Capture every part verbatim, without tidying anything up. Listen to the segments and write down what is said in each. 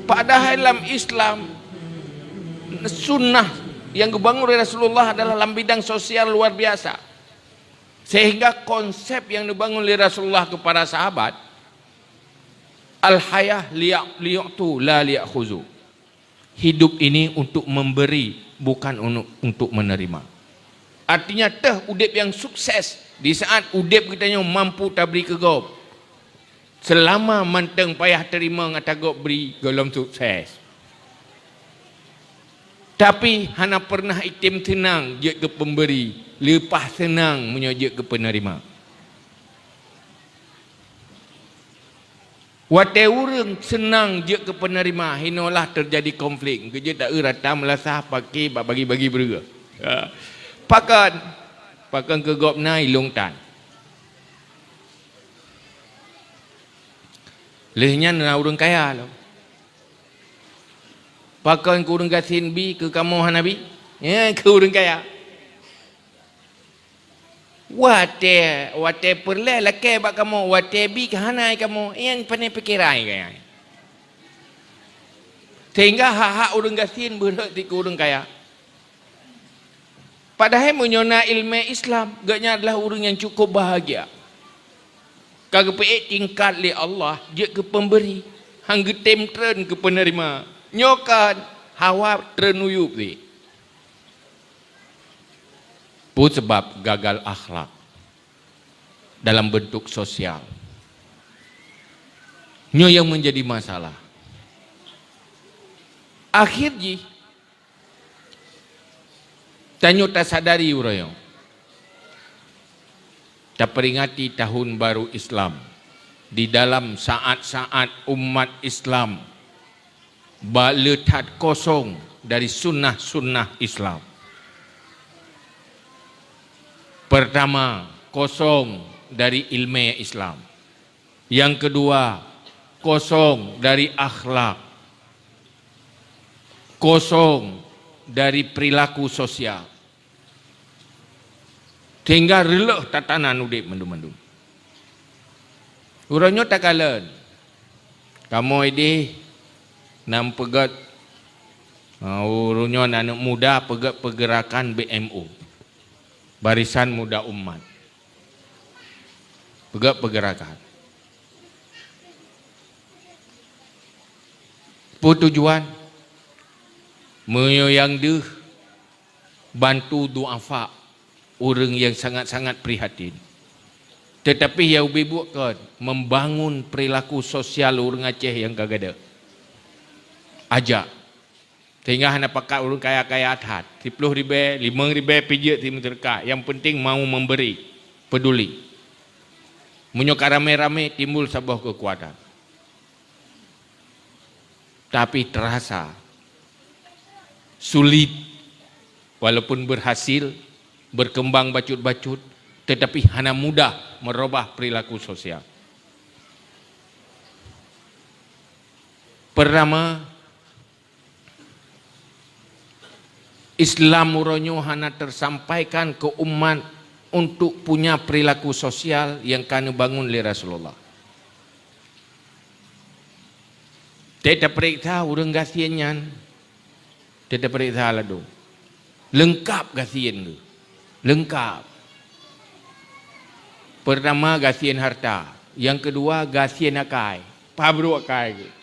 Padahai lam Islam, sunnah yang dibangun oleh Rasulullah adalah lam bidang sosial luar biasa. Sehingga konsep yang dibangun oleh Rasulullah kepada sahabat, "Al-hayah liya-, liyu'tu la liya'khuzu." Hidup ini untuk memberi, bukan unu-, untuk menerima. Artinya, teuh udeb yang sukses di saat udeb geutanyoe mampu tabri keu gob. Seulama mantong payah teurimong ata gob bri, gohlom sukses. Tapi hana pernah item seunang jeuet keu pemberi, leupah seunang meunyoe jeuet keu peuneurima. Watée ureuëng seunang jeuet keu peuneurima, hinoe lah teujadi konflik. Geujeuet ta-eu rata meulasah paké bak bagi-bagi beureueh. Ha. Pakon? Pakon keu gobnyan ilong tan. Lheueh nyan na ureuëng kaya lom. Pakon keu ureuëng gasien bi, keu kamoe hana bi? Eh, keu ureuëng kaya. Watée, watée peureulée lakée bak kamoe, watée bi ka hana kamoe, nyang pane pikeran kaya. Sehingga hak-hak ureuëng gasien beureuti keu ureuëng kaya. Padahai meunyoe na ileumé Islam, gobnyan adalah ureuëng nyang cukup bahagia. Ka geupeuék tingkat lé Allah jeuet keu pemberi, han geutem treun keu peuneurima. Nyoe kan hawa treun u yueb teuh. Peue sabab? Gagal akhlak dalam bentuk sosial. Nyoe nyang menjadi masalah. Akhé jih, tanyoe tasadari uroe nyoe taperingati tahun baru Islam di dalam saat-saat umat Islam ba le that kosong dari sunnah-sunnah Islam. Pertama, kosong dari ilmu Islam. Yang kedua, kosong dari akhlak. Kosong dari perilaku sosial. Sehingga reuloh tatanan udeb mandum-mandum. Uroe nyoe takalon, kamoe ideh na peugét, ha, uroe nyoe aneuëk muda peugét peugerakan B M U, Barisan Muda Umat. Peugét peugerakan. Peue tujuan? Meunyoe nyang deuh, bantu duafa, ureuëng nyang sangat-sangat prihatin. Teutapi nyang ubé buet kon membangun perilaku sosial ureuëng Aceh nyang ka gadôh. Ajak. Sehingga hana pakat ureuëng kaya-kaya that. Siploh ribée, limong ribée pih jeuet simeuseudeukah. Nyang penting mau memberi, peduli. Meunyoe ka ramé-ramé, timbul saboh keukuatan. Tapi terasa sulit, walaupun berhasil, berkembang bacut-bacut, tetapi hana mudah merubah perilaku sosial. Pertama, Islam uroe nyoe hana tersampaikan keu umat untuk punya perilaku sosial nyang ka neubangun lé Rasulullah. Teuta peuriksa ureuëng gasien nyan, teuta peuriksa ladôm. Leungkap gasien geuh. Leungkap. Pertama, gasien harta. Nyang keudua, gasien akai. Pabruek akai geuh.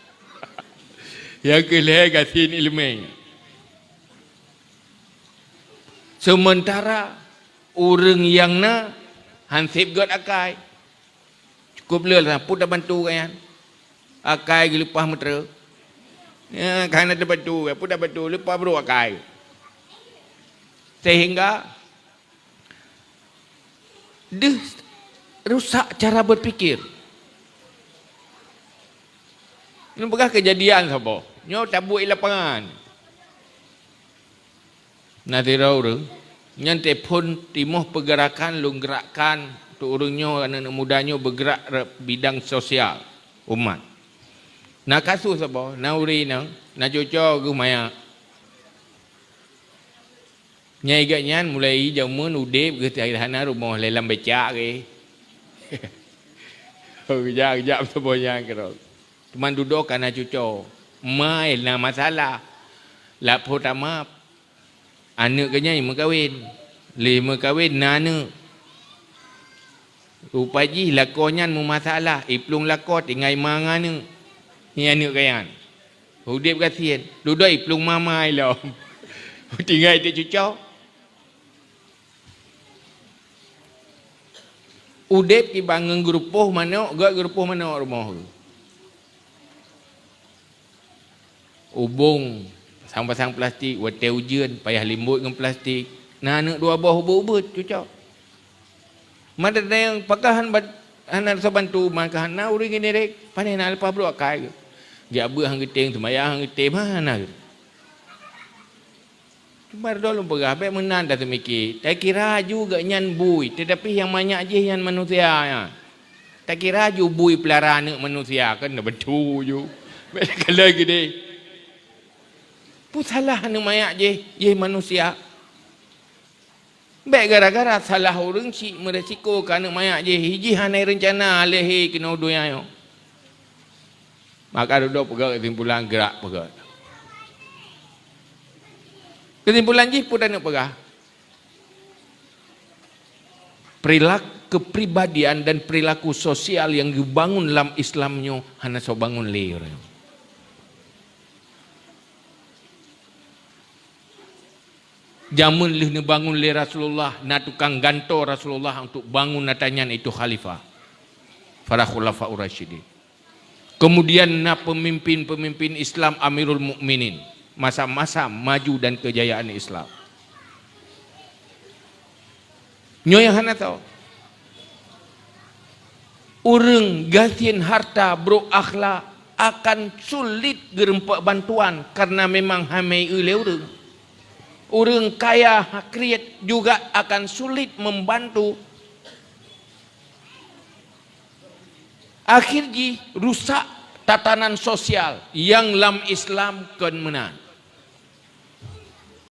Nyang keulhée, gasien iéleumé. Seumeuntara ureuëng nyang na han seb gét akai. Cukup le lah, peue tabantu gobnyan? Akai geuleupah meuteureu. Ya, ka hana tabantu, peue tabantu, leupah brôk akai. Sehingga deuh rusak cara berpikir. Nyoe peugah keujadian saboh. Nyoe tabuet i lapangan. Na sidroe ureuëng, nyan tephon timoh peugerakan lôn geurakkan untuk ureuëng nyoe, aneuëk muda nyoe beugerak re-, bidang sosial umat. Na kasus saboh, na ureuëng inong, na cuco geuh maya. Nyai geuh nyan mulai jameun udeb geuh hana rumoh lé lam becak geuh. Geujak-geujak meusaboh nyan keudroe. Teuma dudoe ka na cucoe. Mai na masalah. Lapor tamap. Aneuk geuh nyan meukawen. Lé meukawen na aneuk. Rupa jih lakoe nyan meumasalah, iplueng lakoe tinggai ma ngon aneuk. Nyan aneuk geuh nyan. Udeb gasien, dudoe iplueng mama ilom. Tinggai teuk cucoe. Udeb kiban ngon geurupoh manok, göt geurupoh manok rumoh. Ubong, pasang-pasang plastik, watée ujeuen payah limbot ngon plastik. Na aneuk dua boh ubot-ubot cucoe. Mata dayang pakah han ban-, hana rasa bantu, maka hana ureuëng ngieng direk, pané na leupah brok akai. Geujak beuet han geutem, seumayang han geutem, hana. Cuma droe lôn peugah, bék meunan taseumiké. Takira ju geuh nyan bui, teutapi nyang manyak jih nyan manusia nyan. Takira ju bui peulara aneuk manusia, kan na beutôi ju. Bék takalon keudeh. Peue salah aneuk manyak jih, jih manusia. Bék gara-gara salah ureuëng cit meuresiko keu aneuk manyak jih, jih hana reuncana lé he keunoe donya nyoe. Maka dudoe peugah keusimpulan, gerak peugah. Keusimpulan jih peue taneuk peugah? Perilaku kepribadian dan perilaku sosial nyang geubangun lam Islam nyoe hana soe bangun lé ureuëng. Jameun lheueh neubangun lé Rasulullah, na tukang gantoe Rasulullah untuk bangun ata nyan, itu khalifah, para khulafaur rasyidin. Kemudian na pemimpin-pemimpin Islam, Amirul Mukminin, masa-masa maju dan kejayaan Islam. Nyoe nyang hana tao. Ureuëng gasien harta brok akhlak akan sulit geureumpok bantuan karena memang hana meu lé ureuëng. Ureuëng kaya kriet juga akan sulit membantu. Akhir jih rusak tatanan sosial nyang lam Islam kon meunan.